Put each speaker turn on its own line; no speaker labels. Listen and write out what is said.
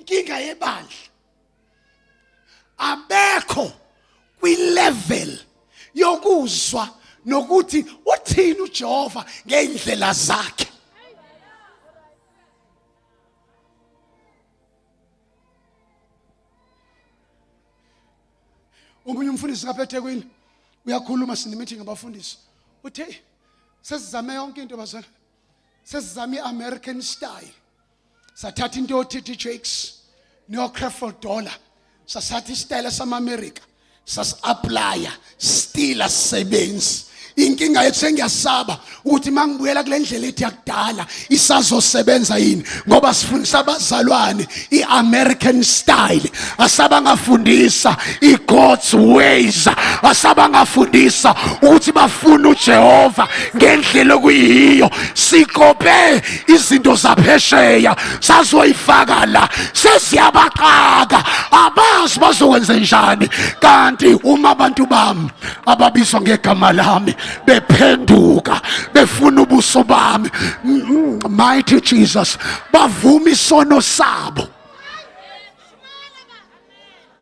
Inkinga yebandla, abekho kwi-level yokuzwa nokuthi uthini uJehova ngeindlela zakhe. Omunye umfundisi ngapha eThekwini uyakhuluma, sine-meeting abafundisi, uthe sesizame yonke into bazalwane, sesizame i-American style, sathatha into yo-TD Jakes neyo-Creflo Dollar, sasatha isitayela sama-America, sasi-aplaya, still asisebenzi. Inkinga yethu, sengiyasaba ukuthi mangibuyela kule ndlela ethi yakudala isazosebenza yini, ngoba sifundisa abazalwane i-American style, asabangafundisa i-God's ways, asabangafundisa ukuthi bafune uJehova ngendlela okuyiyo. Sikope izinto zaphesheya sazoyifaka la, seziyabaqaka, abazi bazokwenze njani. Kanti uma abantu bami ababizwa ngegama lami bephenduka befuna ubuso bami, mighty Jesus, bavuma isono sabo.